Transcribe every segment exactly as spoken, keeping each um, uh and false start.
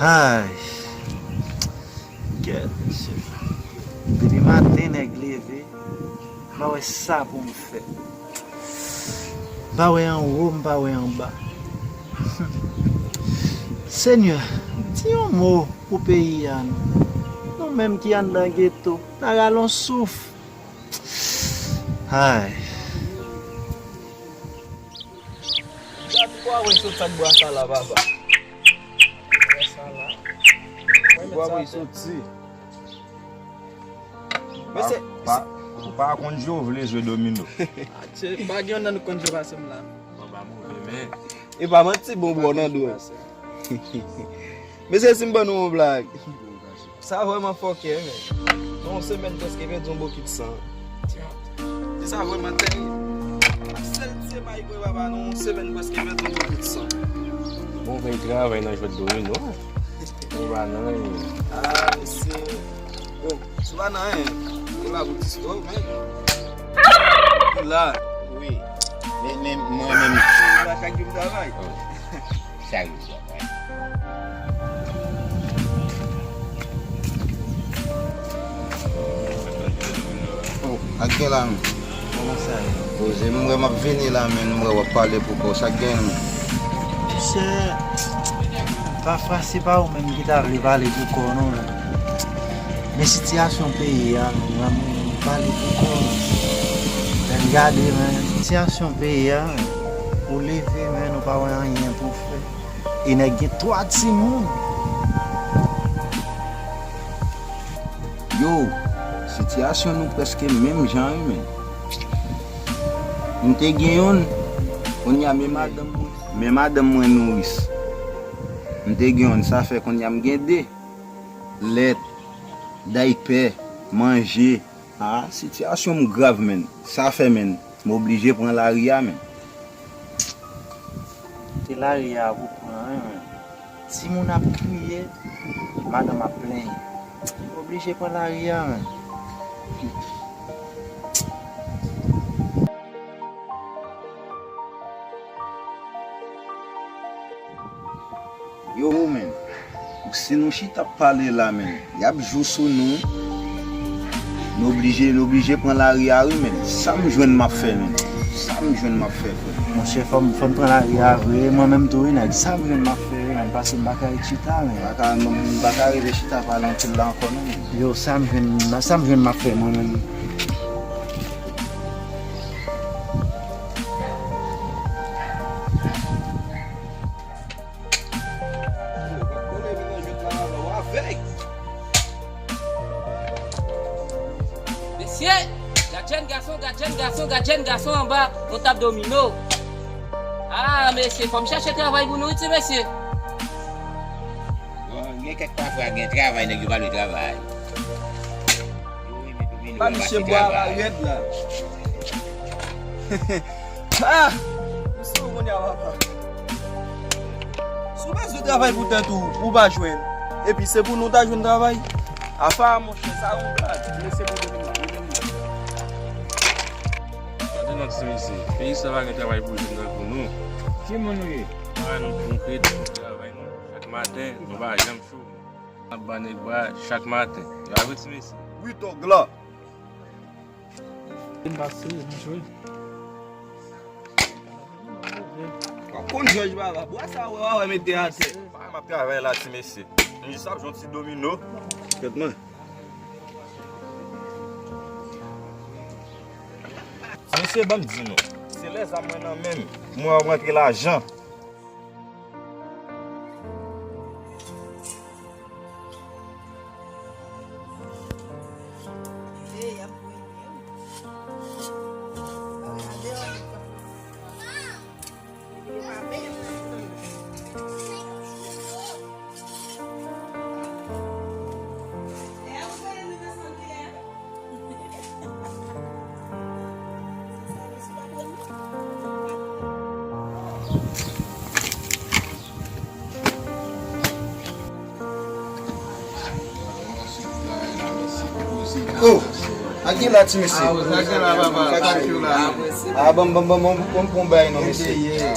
Ay, kèt mesye. Depi maten nèg leve, m pa wè sa pou m fè. M pa wè anwo, m pa wè anba. Senyè, di yon mo pou peyi a non. Nou menm ki anndan geto, n a rale yon souf. Ay. Gad bwa mwen sot sa k bwa sa la, papa. Bwa mwen soti. Mesye, pa, pa, ou pa konn jwe, ou vle jwe domino. Atye, pa gen yon nan nou konn jwe pase m la. Bon, ba move, men. E pa manti, bon bwa nan dwe. Mesye, si m ban nou yon blag. Sa vrèman fòkè, men. Nan yon semèn prèske pèdi yon bokit san. Ti sa vrèman tèl. Sèl ti se may mwen papa nan yon semèn prèske pèdi yon bokit san. Bon, fè travay nan jwèt domino. Ou pa nan anyen. Ah, mesye. Bon, si w pa nan anyen, ou la pou ti stòp, men. Ou la. Wi. Men, men, mwen menm. Ou la chak jou m travay. Chak jou. Oh, ak gen la menm. Kòman sa ye? Poze, m wè m ap vini la, men m wè w ap pale pou kò w. Sa k gen menm? Monchè, pafwa se pa ou menm ki ta vle pale pou kò w non, men. Men sitiyasyon peyi a, men, m ap pale pou kò w. Lè n gade, men, sitiyasyon peyi a, men, ou leve, men, ou pa wè anyen pou w fè. E nèg gen twa timoun. Yo, sitiyasyon nou prèske menm jan wi, men. M te gen youn, kounye a men madanm mwen, men madanm mwen nouris. M te gen youn, sa fè kounye a m gen de. Lèt, daypè, manje. Ah, sitiyasyon m grav, men. Sa fè, men, m oblije pran lari a, men. Se lari a pou pran, wi, men. Timoun ap kriye, madanm ap plenyen. Oblije pran lari a, men. Yo, men. Si nou chita ap pale la, men, y ap jou sou nou. Nou oblije, nou oblije pran lari a, wi, men. Sa m jwenn m ap fè, men. Sa m jwenn m ap fè, frè. Monchè, fò m, fò m pran lari a vre. Mwen menm tou, wi, nèg. Sa m jwenn m ap fè, wi, men. Paske m pa ka ret chita, men. M pa ka, m pa ka rete chita pale anpil la ankò, non, men. Yo, sa m jwenn, sa m jwenn m ap fè, mwen menm. Mesye, gad jèn gason, gad jèn gason, gad jèn gason anba yon tab domino. Ah, mesye, fò m chèche travay pou nou, wi, ti mesye. Bon, gen kèk pafwa, gen travay, nèg yo pa lwe travay. Yo renmen domino, pa misye bwa la rèd la. Ah! Misye ou konnen a papa. Si w bezwen travay pou tèt ou, ou pa jwenn. Epi se pou nou ta jwenn travay. Afa, monchè, sa yon blag. Mesye pou domino. Gade nan ti mesye. Peyi sa pa gen travay pou jèn tankou nou. Ki moun ou ye? Travay nou, nou kreye tout travay nou. Chak maten, nou pa janm chome. N ap ba nèg bra chak maten. Yo, avè ti mesye. Wi, tòg la. M pase, m jwe. W ap konn jòj baba. Bwa sa wè, w a wè mete atè. Pa m ap travay la, ti mesye. M jis ap jwe yon ti domino. Kèt mwen. Mesye, ban m di nou, se lè zam mwen nan men m, mwen ap rantre lajan. Oh, a gen la ti mesye. A, sa gen la, papa. Sa k ap fè w la? A, ban m, ban m, ban m, ban m, ban m pran yon bagay non, mesye.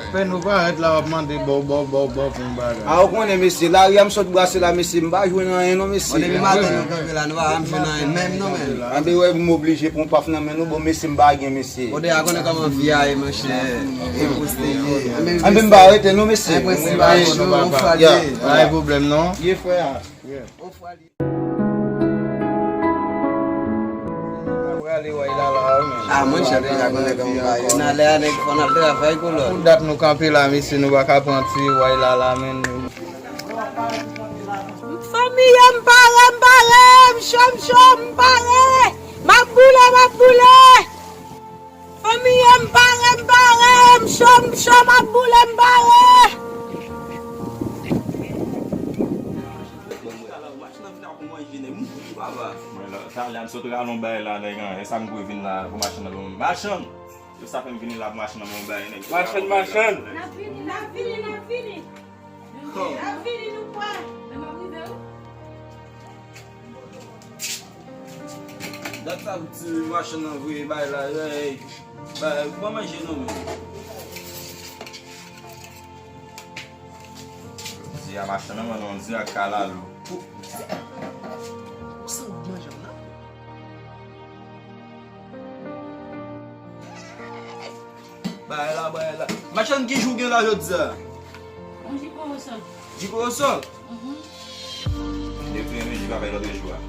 Fè nou parèt la, w ap mande bò, bò, bò, bò pou yon bagay. A, ou konnen, mesye, lari a m sot brase la, mesye, m pa jwenn anyen non, mesye. Bon, depi maten nou kanpe la, nou pa janm jwenn anyen menm non, men. Anben, wè, m oblije pran paf nan men nou, bon, mesye, m pa gen, mesye. Bon, deja konnen kòman vi a ye, monchè. E poste ye. Anben, m pa rete non, mesye. Enprensib a yo, yon fwa li ye. Pa gen pwoblèm non. Ye frè a. Yon fwa li. A, mwen chèf deja konnen kòman bagay yo. Nan lè a, nèg fò n al travay, kolòn. Pou dat nou kanpe la, mesye, nou pa ka pran ti way la, la, men. Fanmi yo, m pare, m pare, m cho, m cho, m pare. M ap boule, m ap boule. Fanmi yo, m pare, m pare, m cho, m cho, m ap boule, m pare. Mwen la, talè a m sot rale yon bagay la, nèg an. E sa m dwe vin la pou machann nan ban m. Machann! Yo sa fè m vini la pou machann nan ban m yon bagay, nèg. Machann, machann! N ap vini, n ap vini, n ap vini! N ap vini, nou prè! Men m ap rive wi. Dat sa ti machann nan voye bay la, ey. Bay, pran manje non, men. Di a machann nan, mwen non, di a kalalou. Ou sa ou manje nan? Bay la, bay la. Machann, ki jou gen la jodi a? Yon ji kowosòl. Ji kowosòl? Mhm. Depi yon ji pa bay lòt jou a.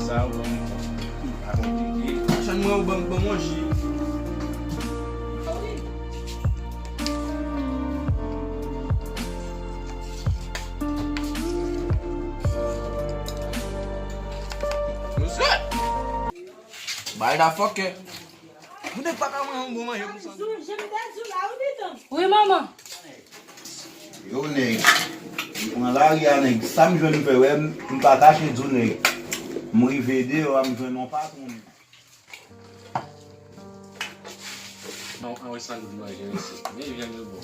Sa ou ban m. Pa konplike. Machann mwen ou ban m, ban m yon ji. Mesye! Bay la fòkè. Moun nèg pa ka manje yon bon manje konsa. Wi, manman. Yo, nèg. M pran lari a, nèg. Sa m jwenn m fè, wè, m, m pa kache di w, nèg. M rive deyò a, m jwenn yon patwon, nèg. Non, an wè sa nou manje isit. Men vyann yo bon.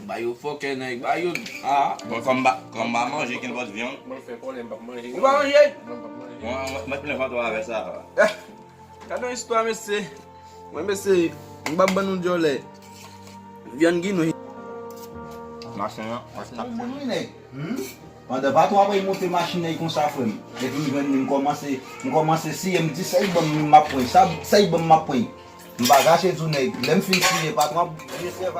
Ba yo fòkè, nèg, ba yo. Ah. Bon, kòm m pa, kòm m pa manje, ki n pòt vyann. Mwen fè pwoblèm, m p ap manje. Ou pa manje? Non, m p ap manje. Mwen, mwen, mwen plen vant ou avè sa. Gade yon istwa, mesye. Mwen, mesye, m p ap ban nou dyòlè. Vyann ginou. Machann an, machann an. Bon, wi, nèg. Hmm? Pandan patwon an ap monte machin nan konsa, frè m. Epi m jwenn li, m kòmanse, m kòmanse siye, m di, sa y ban m, m ap pran. Sa, sa y ban m, m ap pran. M pa kache di w, nèg. Lè m fin siye, patwon an vin sèvi ak.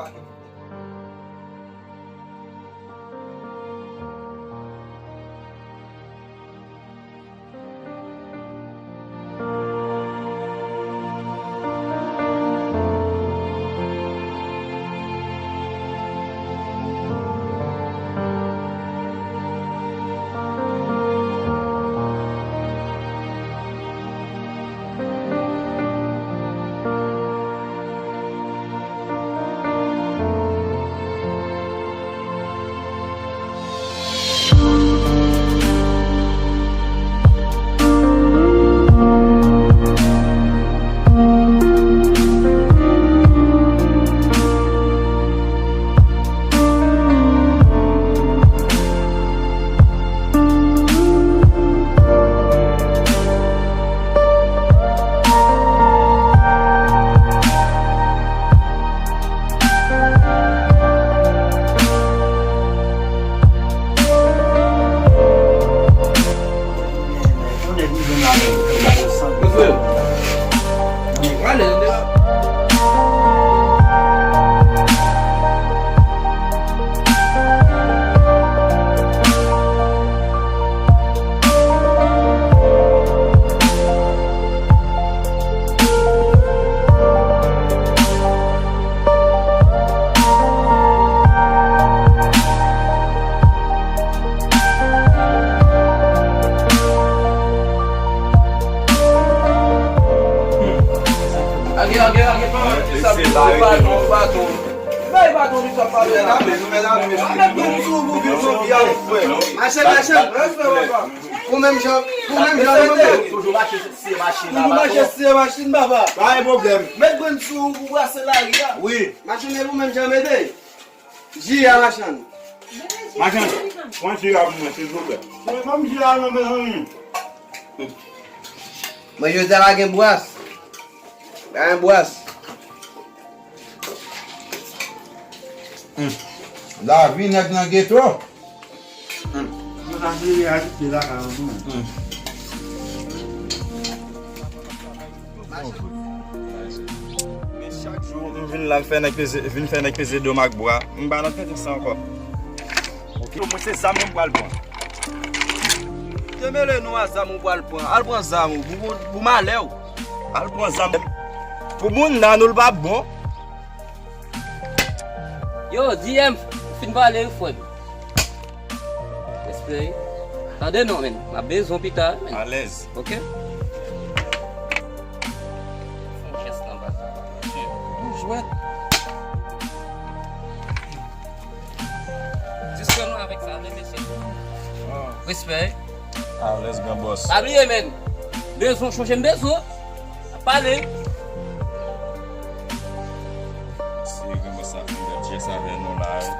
Lage, lage, lage, pa mete sa pou baton, baton. Bay baton li sa pale la. Mèt grenn sou ou pou vin fè vi a, frè. Machann, machann, respè, papa. Pou menm jan, pou menm jan, pou menm jan. Toujou mache siye machin la. Toujou mache siye machin, papa. Pa gen pwoblèm. Mèt grenn sou ou pou brase lari a. Wi. Machann, e pou menm jan, mete. Ji a, machann. Machann, pran ji a pou mwen, silvouplè. Mwen, ban m ji a non, mezanmi. Mwen, jodi a pa gen bwas. Pa gen bwas. Hmm. Lavi nèg nan geto. Hmm. Mwen sa se reyalite lakay an tou. Hmm. Men chak jou m vin la, m fè nèg peze, vin fè nèg peze do m ak bra. M pa nan tenten sa ankò. Ok. Mwen se zam mwen m pral pran. Te mele nou a zam ou pral pran. Al pran zam ou pou, pou, pou malè w. Al pran zam. Pou moun nan nou l pa bon. Yo, D M, ou fin pale wi, frè m. Respè wi. Tande non, men. M ap bezwen w pita, men. Alèz. Ok? Fè yon jès nan baz la. Bon jwèt. Diskre nou avèk sa, vle mesye. Respè. Alèz, gran bòs. Pa bliye, men. Bezwen w chonje m bezwen w. Pale. Si yo gen sa, fè jès avè nou la, wi.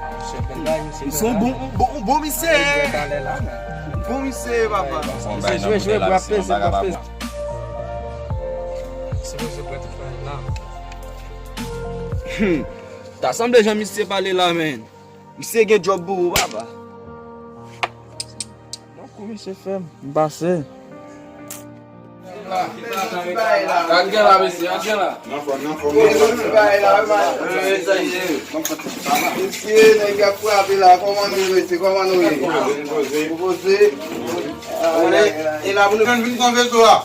Misye se yon bon, bon, bon misye. Bon misye, papa. Misye jwe, jwe, bra peze, bra peze. Se misye prè tout bagay la. Hmm. Ta sanble jan misye pale la, men. Misye gen djòb pou ou, papa. Bon kou misye fè m, m pase. Gad gen la, mesye, gad gen la. Nan fòm, nan fòm, nan fòm. Mesye, nèg ap frape la, kòman nou ye, mesye, kòman nou ye? Ou poze? E la pou nou vin konfese a.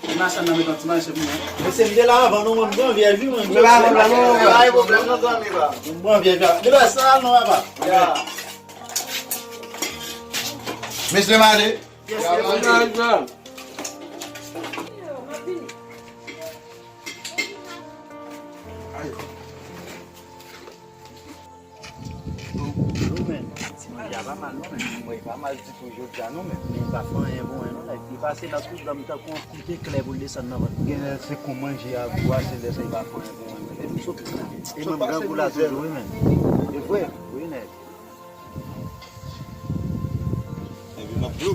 Ti machann nan met yon ti mache pou mwen. Mesye, m te la anvan nou, mwen, m pran vyèj wi, mwen. Mwen pa gen pwoblèm, non, zanmi pa. M pran vyèj la. Depi sa al non, papa. Ya. Mesye, m ale. Yes, yes, yes. Yo, men, ti manje a pa mal non, men. Mwen, pa mal ditou jodi a non, men. Men pa fè anyen pou mwen non, nèg. Li pase nan tout dòm tankou yon kout eklè pou l desann nan vant. Genlè se kon manje a gou a, se lè sa li pa fè anyen pou mwen, men. Depi sot, e menm grangou la toujou, wi, men. E vre, wi, nèg. Epi m ap djou.